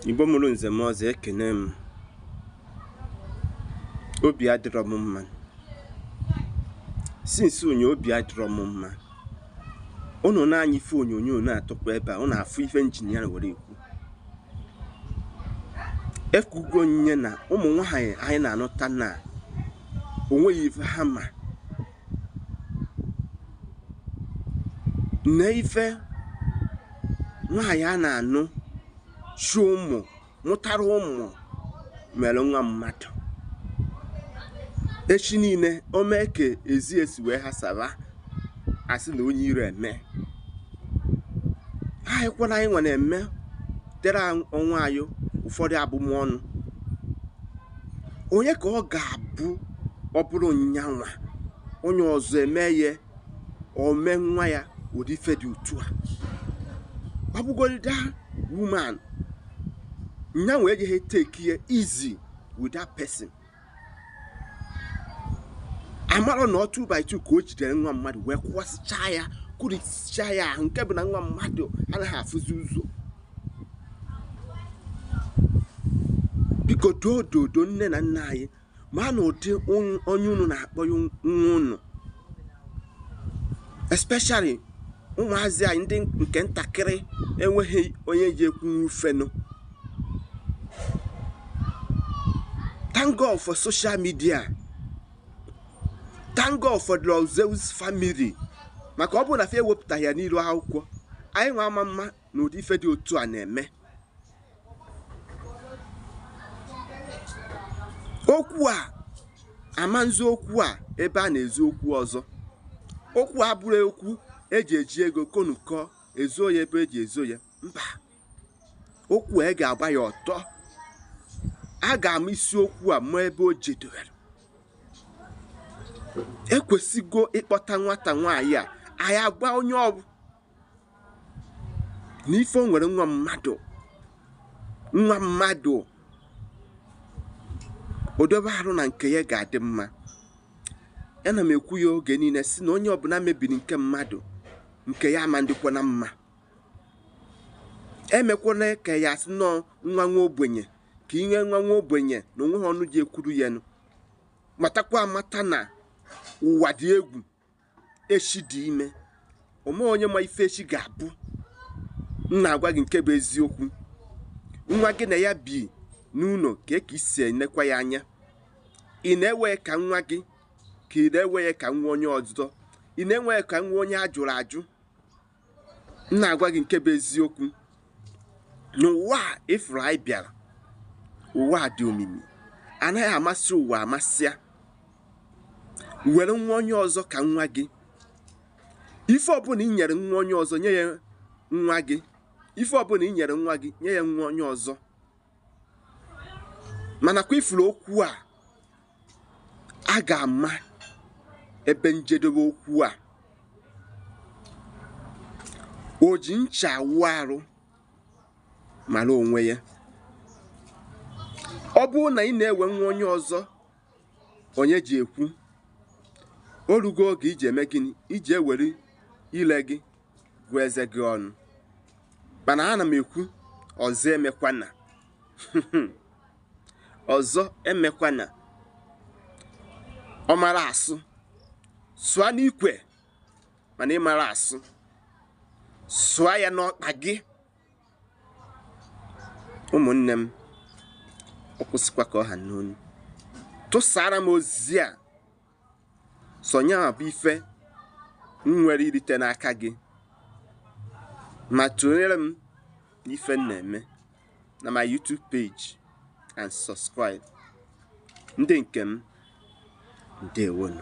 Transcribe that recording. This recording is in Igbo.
Igbo mụrụ nze m ọzọ, ekene m. Obi adịrọ m mma since onye obi adịrọ m mma. Unu na-anya ife onyonyo na-atụkwa ebe a, unu afụ ife injinia were ekwu ekwugo onyinye na ụmụ nwaanyị anyị na-anụta na onweghị ife ha ma na ife nwaanyị a na-anụ chi ụmụ mụtara ụmụ mere nwa mmadụ. Echi niile o mee ka ezi esi wee hasara asị na onye iro eme anyị kwara anyị nwa na-eme tere onwe anyị ụfọdụ abụmọnụ. Onye ka ọ ga-abụ ọ bụrụ nyanwa onye ọzọ eme ya ome nwa ya ụdị ife dị otu a? Ọ bụgodị woman nyanwa ejighị take ya easy with that person. Amara na ọ 2 by 2 ka o jidere nwa mmadụ wee kwụsịchaa ya, kụrichaa ya ahụ, nke bụ na nwa mmadụ anaghị afụzi ụzọ. Biko doo dodo nne na nna anyị ma na ụdị onye unu na-akpọ nwa unu, especially ụmụazị anyị ndị nke ntakịrị enweghị onye ji ekwu ufenụ. Thank God for social media. Thank God for the Zeus family. Maka ọ bụrụ na fe ewepụtaghị ya n'ilu akwụkwọ, anyị nwe ama mma na ụdị ife dị otu a na-eme. Okwu a ama nzu okwu a ebe a na-ezu okwu ọzọ. Okwu a bụrụ okwu eji eji ego konukọ ezo ya ebe eji ezo ya. Mba, okwu a ga-agba ya ọtọ. A ga-ama isiokwu a ma ebe o jedowere. Ekwesịgo ịkpọta nwata nwaanyị a, anyị agwa onye ọbụ na ife o nwere nwa mmadụ, nwa mmadụ odobe arụ na nke ya ga-adị mma. Ana m ekwu ya oge niile si na onye ọbụla mebiri nke mmadụ, nke ya ama ndịkwa na mma. Emekwana ka ya sị nọọ nwa nwa ogbenye ka inye nwa nwa ogbenye na onwe ha ọnụ ji ekwuru ya nụ. Matakwa amata na ụwa dị egwu, echi dị ime. Ome onye ma ife echi ga-abụ. M na-agwa gị nke bụ eziokwu. Nwa gị na ya bi n'ụlọ ka ka isi enekwa ya anya. Ị na-ewe ka nwa gị ka ị na-ewe ya ka nwa onye ọzọ. Ị na-enwe ya ka nwa onye a jụrụ ajụ. M na-agwa gị nke bụ eziokwu. N'ụwa a ifuru anyị bịara, ụwa a dị omimi. Anaghị amasị ụwa amasịa. Were nwa onye ọzọ ka nwa gị. Ife ọbụla i nyere nwa onye ọzọ nye ya nwa gị. Ife ọbụla i nyere nwa gị nye ya nwa onye ọzọ. Mana kwa ifuru okwu a, a ga-ama ebe njedebe okwu a. O ji ncha awụ arụ mara onwe ya. Ọ bụrụ na ị na-ewe nwa onye ọzọ onye ji ekwu, o rugo oge iji eme gịnị? Iji ewere ile gị gụọ eze gị ọnụ. Mana ana m ekwu ọzọ emekwana. Ọzọ emekwana. Ọ mara asụ, sụọ n'ikwe, mana ị mara asụ, sụọ ya n'ọkpa gị. Ụmụnne m, ọ kwụsịkwa ka ọ ha n'onu. Tụsara m ozi a. Sonye bụ ife m nwere irite n'aka gị, ma tụnyere m n'ife m na-eme na my YouTube page and subscribe. Ndị nke m, ndewonu.